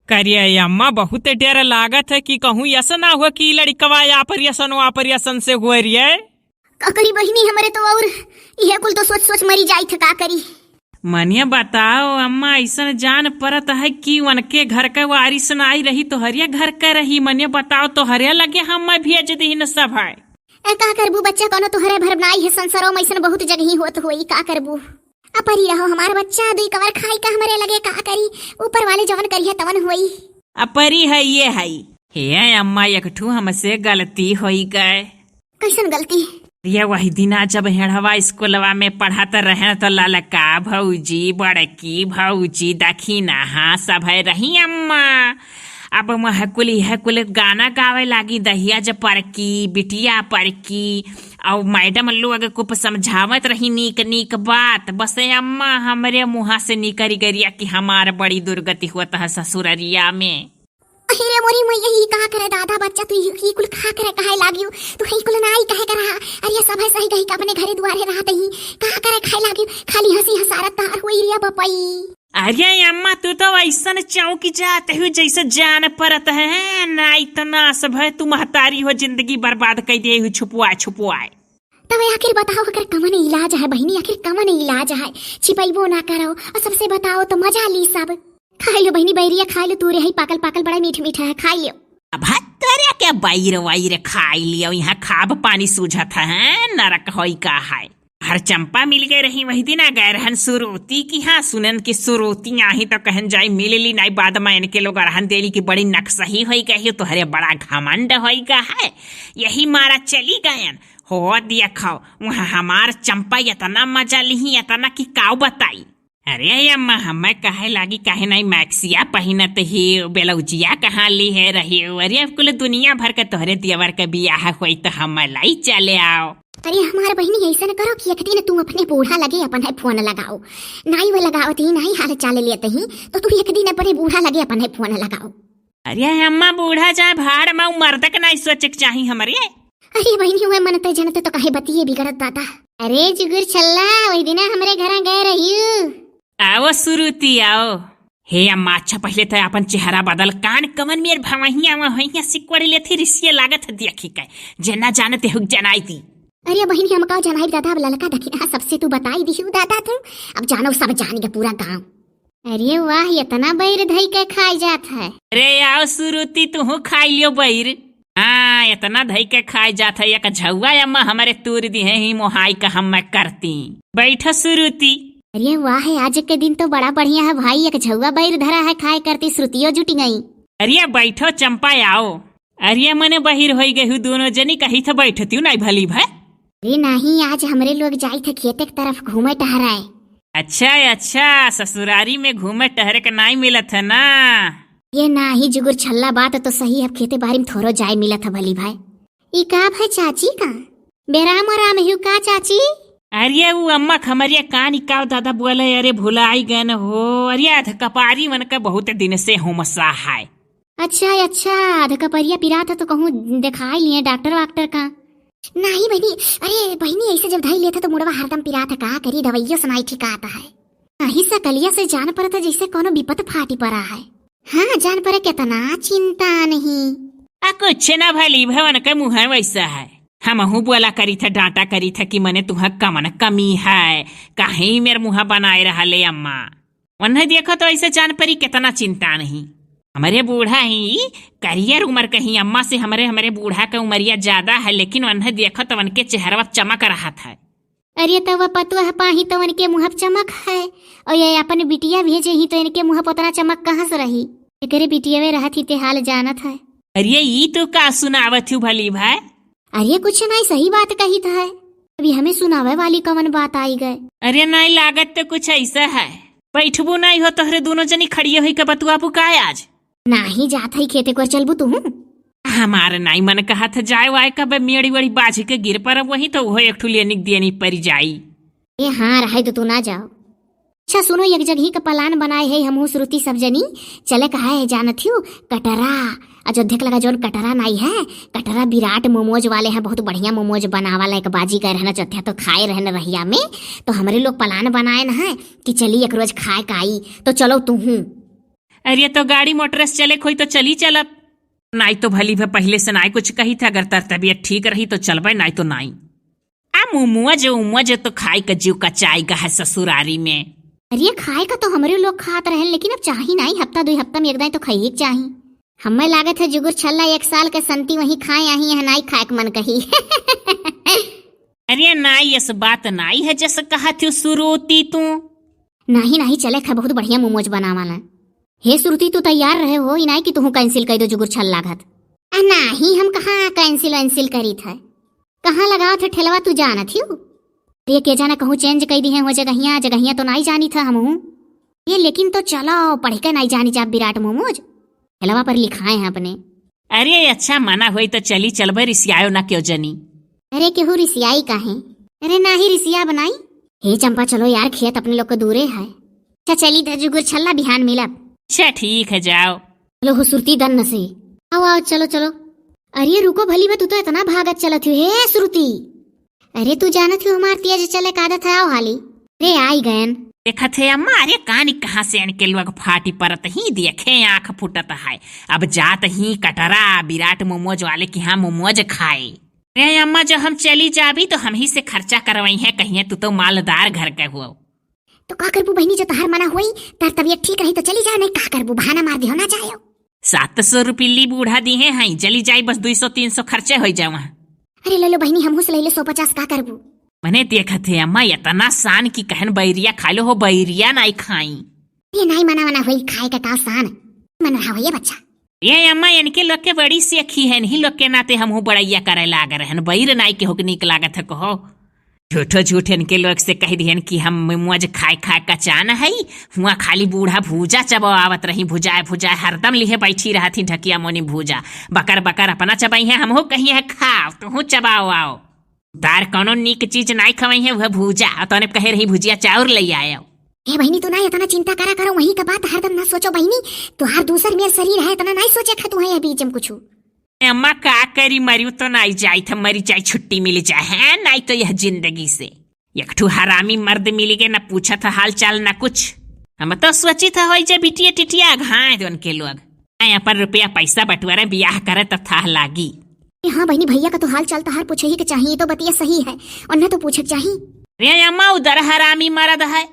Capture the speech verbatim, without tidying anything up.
करिए अम्मा, बहुत डर लागत है कि कहूँ ऐसा ना हो कि लड़कवा operation operation से हो रही है। का करी बहिनी, हमरे तो और इहे कुल तो सोच सोच मरी जाइत है, का करी। मने बताओ अम्मा, ऐसन जान परत है कि उनके घर का वारिस नाई रही, तोहरिया घर का रही। मने बताओ, तोहरे लगे हम भेज दीन सब है। ए, का करबू बच्चा, कोनो तोहरे भर नाई है, संसारों में ऐसन बहुत जगही होत होई, का करबू। अपरी रहो हमार बच्चा, दुई कवर खाई का हमरे लगे, का करी, ऊपर वाले जवन करिहे तवन होई। अपरी है ये है। हे अम्मा, एक ठू हमसे गलती होई गए। कैसन गलती? ये वही दिना जब हेड़वा स्कूलवा में पढ़त रहे तो ललका भौजी, बड़की भौजी, दखिनहा सब है रही अम्मा। अब वह कुल, यह कुल गाना गावे लागी, दहिया जब परकी, बिटिया परकी, और मैडम लोग खूब समझावत रही नीक नीक बात। बस अम्मा, हमरे मुँहा से निकरी गरिया कि हमार बड़ी दुर्गति होत है ससुररिया में। अरे मोरी मैया, ई का करे दादा बच्चा, तू ई, ई कुल का करे कहे लागियो, तू ई कुल नाई कहे करा। अरे सब है सही कही का अपने घरे दुआरे रहत ही, का करे खाए लागियो, खाली हंसी हंसारत तार होई रे बपई। अरे अम्मा, तू तो ऐसन चौंकी जात हो जैसे जान परत है, नाई तो नास भय तू महतारी हो, जिंदगी बर्बाद कर दे हो छुपुआ छुपुआ। तब आखिर बताओ, अगर कमन इलाज है बहिनी, आखिर कमन इलाज है? छिपैबो ना करो और सबसे बताओ तो मजा ली सब। खाई लो बहिनी बैरिया, खाई लो, तू रे है पाकल पाकल, बड़ा मीठ मीठा है, खाई लो। अब हत्तरे के बैर वैर खाई लियो, यहाँ खाब पानी सूझत है, नरक होई का है। हर चंपा मिल गए रही वही दिन, आ गए रहन सुरुती की, हाँ सुनन की सुरुती आही तो कहन जाई मिल ली, नाई बाद में इनके लोग रहन देली कि बड़ी नक्सही होई गई हो, तोहरे बड़ा घमंड होई गा है, यही मारा चली गयन। हो देखो, वहाँ हमार चंपा इतना मजा लिही, इतना कि काऊ बताई। अरे अम्मा, हमें कहे लागी, काहे नाई मैक्सिया पहिनत ही, ब्लाउजिया कहाँ ली है रही हो? अरे अब कुल दुनिया भर के तोहरे देवर के बियाह होई तो हमें लाई चले आओ। अरे हमार बहिनी, ऐसा न करो कि एक दिन तू अपने बूढ़ा लगे अपन है फोन लगाओ, नाई वो लगावत ही, नाई हाल चाल लेत ही, तो तू एक दिन अपने बूढ़ा लगे अपन है फोन लगाओ। अरे अम्मा, बूढ़ा चाहे भाड़ में, उ मर्द के नाई सोचे के चाही हमरे। अरे बहिनी, हुए मनते जनते तो काहे बतिये बिगड़त दादा। अरे जुगुर छल्ला, वही दिना हमरे घरा गए रहियू। आओ सुरुती, आओ। हे अम्मा, अच्छा पहले तो अपन चेहरा बदल, कान कमन मेर भवहिया वहिया सिकुड़ लेथी, रिसिये लागत है देखी के, जे ना जानते हो जनाई दी। अरे बहिनी, हम का जनाई दादा, अब ललका दखिनहा सबसे तू बताई दिहू दादा तू, अब जानो सब जान गए पूरा गाँव। अरे वाह, इतना बैर धई के खाए जात है। अरे आओ सुरुती, तुहू खाई लियो बैर। हाँ, इतना धई के खाए जात है, एक झौआ अम्मा हमरे तूर दी है ही मोहाई का हम मैं करती। बैठो सुरुती। अरे वाह, आज के दिन तो बड़ा बढ़िया है भाई, एक झौआ बैर धरा है खाए करती, श्रुतियो जुट गई। अरे बैठो चंपा, आओ। अरे मने बहिर होई गई हूँ दोनों जनी, कही थे बैठती हूँ नाई भली भाई। अरे नाही, आज हमरे लोग जाई थे खेते के तरफ घूमे टहराए। अच्छा अच्छा, ससुरारी में घूमे टहरे के नाई मिलत है ना? ये नाही जुगुर छल्ला, बात तो सही है, खेते बारी में थोरो जाए मिलत है भली भाई। ई का भाई चाची का? बेराम आराम हिउ का चाची? अरे उ अम्मा खमरिया कानी काव दादा बोले, अरे भुलाई गन हो, अरे अध कपारी मन का बहुत दिन से होमसा है। अच्छा अच्छा, अध कपरिया पिरात है तो कहूँ दिखाई लिए डॉक्टर वाक्टर का। नाही बहिनी, अरे बहिनी ऐसे जब धई लेता तो मुड़वा हरदम पिरात है, का करी, दवाइयों से नाई ठिकाता है। नाही सकलिया से जान पड़ता जैसे कोनो विपत फाटी पड़ा है। हाँ जान पड़े, कितना चिंता नहीं। आ कुछ ना भली भवन के मुँह वैसा है, हमहू बोला करी था, डांटा करी था कि मने तुहा कमन कमी है, काहे मेर मुँह बनाए रहा ले अम्मा। वन्हे देखो तो ऐसे जान परी कितना चिंता नहीं। हमरे बूढ़ा ही करियर उम्र के ही अम्मा से हमरे, हमरे बूढ़ा के उमरिया ज्यादा है, लेकिन वन्हे देखो तो उनके चेहरवा चमक रहा था। अरे तो वह पतुआ पाही तो उनके मुँह पे चमक है, और ये अपन बिटिया भेजे ही तो इनके मुँह पे उतना चमक कहाँ से रही? एकरे बिटियावे रहत ही ते हाल जानत है। अरे ई तो का सुनावत हूँ भली भाई? अरे कुछ नहीं, सही बात कही था है। अभी हमें सुनावे वाली कवन बात आई गए? अरे नहीं, लागत तो कुछ ऐसा है। बैठबू नहीं हो तोहरे दोनों जनी खड़िए होई के बतुआबू का आज? नाही जात है खेते को, चलबू तू? हमार नाई मन कहत जाए वाए, कब मेड़ी वेड़ी बाझ के गिर पर वही तो वो एक ठू लेनिक देनी पड़ जाई। ए हाँ, रहे तो तू ना जाओ। अच्छा सुनो, एक जगही का प्लान बनाए है हमहू श्रुति सब जनी, चले कहा है जानत हियो, कटरा, अयोध्या के लगा जौन कटरा नाई है, कटरा विराट मोमोज वाले हैं, बहुत बढ़िया मोमोज बनावाला, एक बाजी गए रहना अयोध्या तो खाए रहना रहिया में, तो हमरे लोग प्लान बनाए न है कि चली एक रोज खाए का आई, तो चलो तू हूँ। अरे तो गाड़ी मोटर से चले कोई तो चली चलब। नाई तो भली भे पहिले से नाई कुछ कही था, अगर तर तबियत ठीक रही तो चलबे, नाई तो नाई। आ मुमुआ जे उमुआ जे तो खाए का जीव कचाई गा है ससुरारी में। अरे खाए का तो हमरे लोग खात रहे, लेकिन अब चाही नाई, हफ्ता दुई हफ्ता में एक दाई तो खाइए के चाही। हमें लागत है जुगुर छल्ला एक साल के संती वहीं खाए आही है, नाई खाए के मन कही। अरे नाई, इस बात नाई है जस कहा थी सुरुती तू। नाही नाही चले खा, बहुत बढ़िया मोमोज बनावाला। हे सुरुती तू तैयार रहे हो, ई नाई कि तुहू कैंसिल कर दो जुगुर छल्ला घत। आ नाही हम कहाँ कैंसिल वैंसिल करी था। कहाँ लगावत है ठेलवा तू जानत हियो? ये के जाने कहूँ चेंज कई दी है हो जगहिया, जगहिया तो नाई जानी था हमहू। ये लेकिन तो चलो पढ़ के नाई जानी जा विराट मोमोज। ठेलवा पर लिखाए हैं अपने। अरे अच्छा मना होई तो चली चलबे, रिसियायो ना क्यों जनी। अरे केहू रिसियाई काहे? अरे नाही रिसिया बनाई। हे चंपा चलो यार खेत अपने लोग के दूरे है। अच्छा चली धजुगुर छल्ला बिहान मिलब। अच्छा ठीक है जाओ। चलो हो सुरती दन से। आओ आओ चलो चलो। अरे रुको भली बा, तू तो इतना भागत चलत हो हे सुरती। अरे तू जानत हो हमार तेज चले का आदत है, आओ हाली। रे आई गयन। देखत है अम्मा, अरे कानी कहाँ से इनके लोग फाटी परत ही देखे आँख फूटत है। अब जात ही कटरा विराट मोमोज वाले के यहाँ मोमोज खाए। रे अम्मा जो हम चली जाबी तो हम ही से खर्चा करवाई है, कहिए तू तो मालदार घर के हो। तो का करबू बहिनी, जो तहार मना होई, तार तबियत ठीक रही तो चली जा, नहीं का करबू, बहाना मार दियो ना जायो। सात सौ रुपये ली बूढ़ा दी है, हाँ, चली जाई बस दुई सौ तीन सौ खर्चे हो जावा। अरे ले लो बहिनी, हमहू से ले लो सौ पचास, का करबू? मने देखत है अम्मा, इतना सान की कहन बैरिया खा लो हो, बैरिया नाई खाई। ये नाई मना मना होई, खाए का का सान? मन रहा होई बच्चा। ये अम्मा इनके लोग के बड़ी सेखी है, इन्हीं लोग के नाते हमहू बड़ैया करे लाग रहन, बैर नाई केहू के नीक लागत है कहो। झूठो झूठ इनके लोग से कह दिहन कि हम मोमोज खाए खाए कचान हई, हुआ खाली बूढ़ा भूजा चबाओ आवत रही, भुजाए भुजाए हरदम लिहे बैठी रहत ही ढकिया मोनी भूजा। बकर बकर अपना चबाई है, हमहू कही है खाओ, तुहू चबाओ आओ। दार कौनो नीक चीज नाई खवाई है, वह भूजा, और तने कहे रही भुजिया चाउर ले आयो। हे बहिनी, तू ना इतना चिंता करा करो, वहीं का बात हरदम ना सोचो बहिनी, तुहार दूसर मेर शरीर है, इतना नाई सोचे खा तू है बीच में कुछ। ए अम्मा का करी, मरियो तो नाई जाई था, मरी जाई छुट्टी मिली जाए है, नाई तो यह जिंदगी से। एक ठू हरामी मर्द मिली गए, न पूछत ह हाल चाल न कुछ। हम तो सोचित ह होई जे बिटिया टिटिया अघाए दे उनके लोग। आए अपन रुपया पैसा बटुआरे बियाह करे त थाह लागी। ए हाँ बहिनी, भैया का तो हाल चाल तहार पूछे ही के चाहिए, तो बतिया सही है, और न तो पूछे के चाहिए। रे अम्मा उधर हरामी मर्द है,